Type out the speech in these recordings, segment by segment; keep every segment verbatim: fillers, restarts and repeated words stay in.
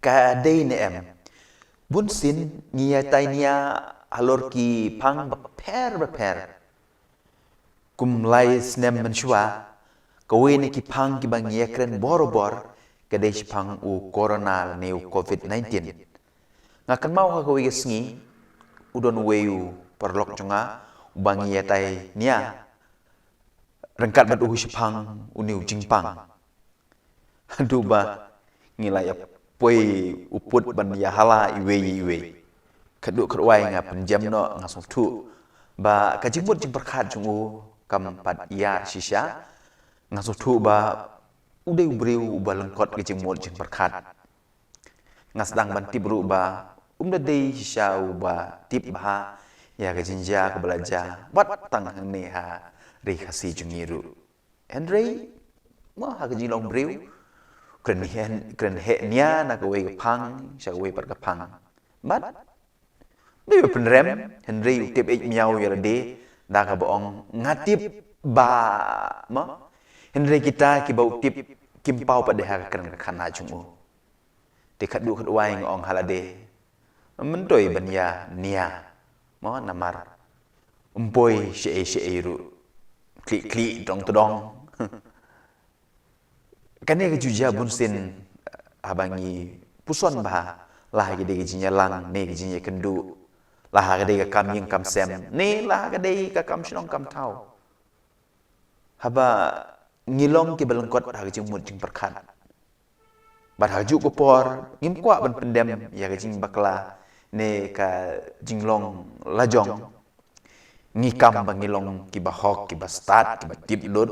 Ka dei ne em? Bun sien ngi ïa tai nia halor ki phang bapher bapher. Kum lai snem mynshuwa, kawei na ki phang kiba ngi ïa kren bor bor ka dei shaphang u corona lane u covid nineteen. Nga kynmaw ha kawei ka sngi u don uwei u paralok jong nga uba ngi ïa tai nia ryngkat bad u shaphang une u jingpang. Haduh ba ngi la ïa poi u put ban ïa hala iwei iwei. Khatduh khatwai nga pynjem noh, nga sngewthuh ba ka jingmut jingpyrkhat jong u kam pat ïar shisha. Nga sngewthuh ba u dei u briew uba lyngkot ka jingmut jingpyrkhat. Nga sdang ban tip ruh ba um da dei shisha uba tip bha ïa ka jingjia kaba la jia wat tang hangne ha ri Khasi jong ngi ruh. Hynrei mo, ha ka jinglong briew, kren heh, kren heh nia na kawei ka phang sha kawei pat ka phang. Bad dei ba pynrem, hynrei u tip eit miaw ïa lade da kaba ong, nga tip ba, mo, hynrei kita kiba u tip kim paw pat de ha ka kren ka khana jong u. Te khatduh khatwai nga ong ha lade, myntoi ban ïa nia, mo, namar ym poi shaei shaei ruh, khlieh khlieh tdong tdong. Kane ka ju jia bun sien haba ngi puson bha, la ha ka dei ka jingïalang ne ka jingïakynduh, la ha ka dei ka kam ïing kam sem ne la ha ka dei ka kam shnong kam thaw. Haba ngi long kiba lyngkot ha ka jingmut jingpyrkhat, bad ha kajuh ka por ngim kwah ban pyndem ïa ka jingbakla ne ka jinglong lajong. Ngi kam ba ngi long kiba hok, kiba stad, kiba tip lut.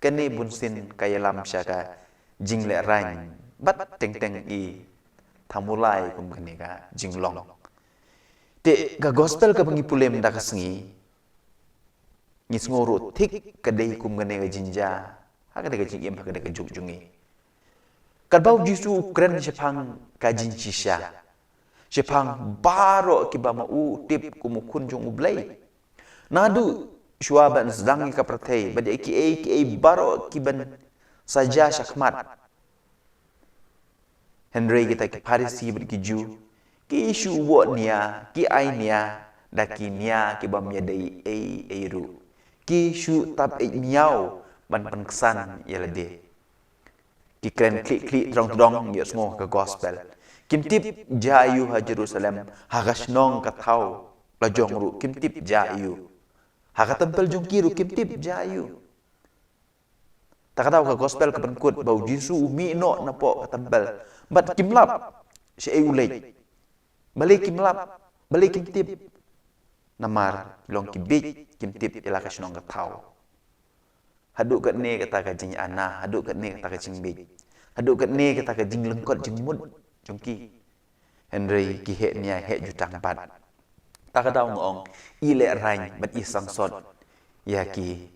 Kane bun sien ka ïalam sha ka jinglehrain bad teng teng i thamulai kum kane ka jinglong. Te ka gospel kaba ngi pule mynta ka sngi, ngi sngew ruh thik ka dei kum kane ka jingjia ha ka dei ka jingim, ha ka dei ka juk jong ngi. Katba u Jisu u kren shaphang ka jingshisha, shaphang baroh kiba ma u tip kum u khun jong U Blei. Naduh shuwa ban sdang ïa ka pyrthei bad ïa kiei kiei baroh kiban sa jia shakhmat. Hynrei kita ki Pharisi bad ki Jiw ki shu wad nia, ki ai nia da ki nia kibym ïadei ei ei ruh. Ki shu tap eit miaw ban pynksan ïa lade. Ki kren khlieh khlieh tdong tdong, ïohsngew ka gospel. Kim tip jia aiu ha Jerusalem, ha ka shnong ka thaw lajong ruh kim tip jia aiu. Ha ka templ jong ki ruh kim tip jia aiu. Ta ka daw ka gospel ka pynkut ba u Jisu u mih noh napoh ka templ bad kim lap shaei u leit. Balei kim lap? Balei kim tip? Namar ki long ki bieit, kim tip ïa la ka shnong ka thaw. Haduh katne kata ka jingïana, haduh katne kata ka jingbieit, haduh katne kata ka jinglyngkot jingmut jong ki. Hynrei ki heh nia heh jutang pat. Ta ka daw nga ong, i lehrain bad i sangsot ïa ki,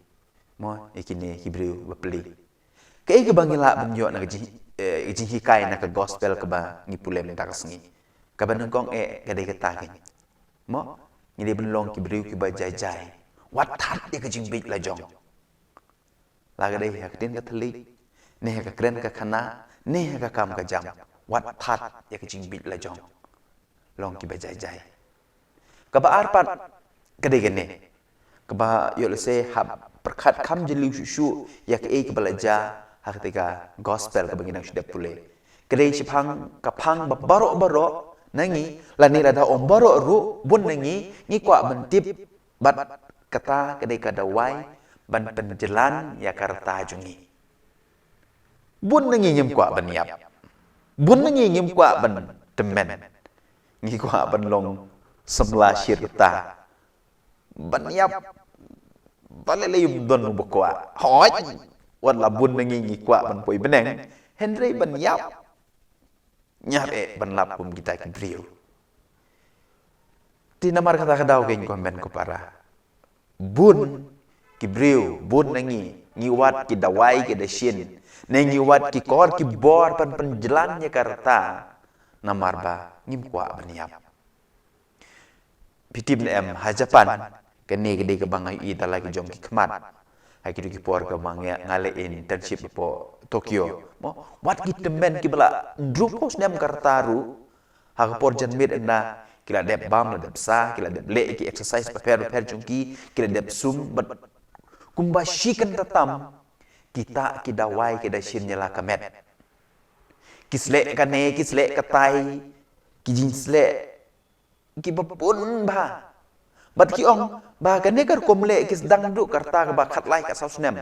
mo, ïa kine ki briew bapli. Kaei kaba ngi lah ban ïoh na ka jing, eh, jinghikai na ka gospel kaba ngi pule mynta ka sngi? Kaba nyngkong eh ka dei kata kein, mo, ngi dei ban long ki briew kiba jai jai, wat that ïa ka jingbieit lajong. La ka dei ha ka ktien ka thylliej, ne ha ka kren ka khana, ne ha ka kam ka jam, wat that ïa ka jingbieit lajong. Long kiba jai jai. Kaba ar pat ka dei kane, kaba ïoh lehse hap pyrkhat kham jylliew shuh shuh ïa kaei kaba la jia ha kata ka gospel kaba ngi dang shu dep pule. Ka dei shaphang ka phang ba baroh baroh na ngi, lane lada ym baroh ruh, bun na ngi ngi kwah ban tip. Bad kata ka dei ka dawai ban pynjlan ïa ka rta jong ngi. Bun na ngi ngim kwah ban ïap. Bun na ngi ngim kwah ban tymmen. Ngi kwah ban long samla shi rta, ban ïap. Balei lei ym don uba kwah? Hooid, wat la bun na ngi ngi kwah ban poi bneng, hynrei ban ïap ñiar eh ban lap kum kita ki briew. Te namar kata ka daw kein ko hynmen ko para, bun ki briew, bun na ngi, ngi wad ki dawai ki dashin, ne ngi wad ki kor ki bor ban pynjlan ïa ka rta, namar ba ngim kwah ban ïap. Phi tip ne em, ha Japan, kane ka dei kaba nga ïohi da la ki jong ki khmat. Ha kito ki por kaba nga, nga leh internship hapoh Tokyo. Mo, wat ki tymmen kiba la hynriewphew snem ka rta ruh. Ha ka por janmiet ynda ki la dep bam, la dep sah, ki la dep leh ki exercise bapher bapher jong ki, ki la dep sum, bad kumba shi kynta tam, kita ki dawai ki da shim ïa la ka met. Ki sleh kane, ki sleh katai, ki jingsleh kiba bun bha. Bad ki ong ba kane ka rukom leh ki sdang duh ka rta kaba khatlai khatsaw snem.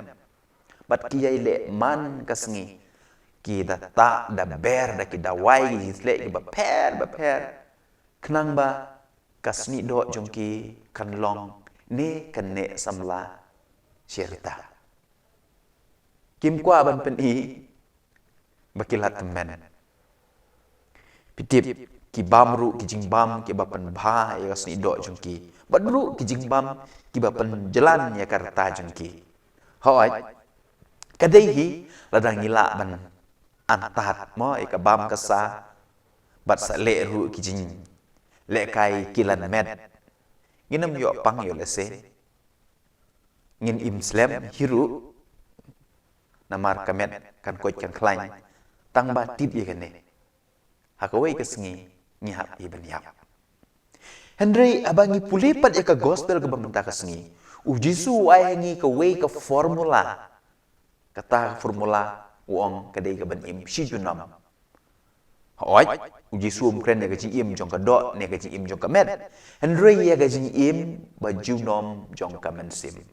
Bad ki ïai leh man ka sngi. Ki da tah da ber da ki dawai ki jingsleh kiba pher bapher. Khnang ba ka snieh doh jong ki kan long ne kan neh samla sha rta. Kim kwah ban pyni ba ki la tymmen. Phi tip, ki bam ruh ki jingbam kiba pynbha ïa ka snieh doh jong ki. Bad ruh ki jingbam kiba pynjlan ïa ka rta jong ki. Hooid, ka dei hi lada ngi lah ban antad mo ïa ka bam ka sah. Bad sa leh ruh ki jinglehkai kilan met. Ngin ym ïoh pang ïoh lehse. Ngin im slem hi ruh. Namar ka met kan koit kan khlaiñ. Tang ba tip ïa kane. Ha kawei ka sngi ngi hap ïa ban ïap. Hynrei haba ngi pule pat ïa ka gospel kaba mynta ka sngi, U Jisu u ai ha ngi kawei ka formula. Kata ka formula u ong ka dei ka ban im shi junom. Hooid, U Jisu um kren ïa ka jingim jong ka doh ne ka jingim jong ka met. Hynrei ïa ka jingim ba junom jong ka mynsiem.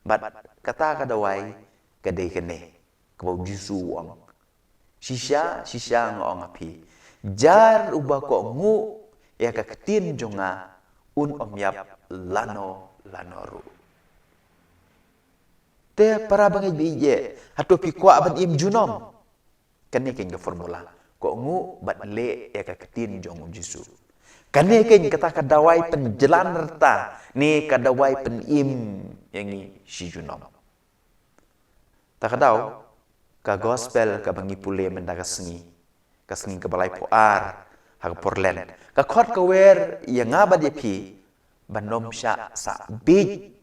Bad kata ka dawai ka dei kane kaba U Jisu u ong. Shisha, shisha nga ong ha phi. Jar uba kohnguh ïa ka ktien jong nga un ym ïap lano lano ruh. Te para bangeit ba ïeit, hato phi kwah ban im junom? Kane keiñ ka formula. Kohnguh bad leh ïa ka ktien jong U Jisu. Kane keiñ kata ka dawai pynjlan rta ne ka dawai pynim ïa ngi shi junom. Ta ka daw, ka gospel kaba ngi pule mynta ka sngi, ka sngi kaba laiphew ar ha ka por Lent, ka khot ka wer ïa nga bad ïa phi ban ym shah sah bieit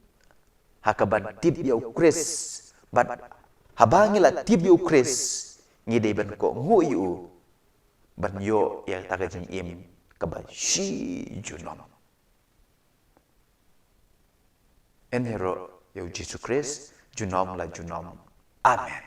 ha kaban tip ïa U Khrist. Bad haba ngi la tip ïa U Khrist, ngi dei ban kohnguh ïa u ban ïoh ïa kata ka jingim kaba shi junom. Yn ïaroh ïa U Jisu Khrist junom la junom. Amen.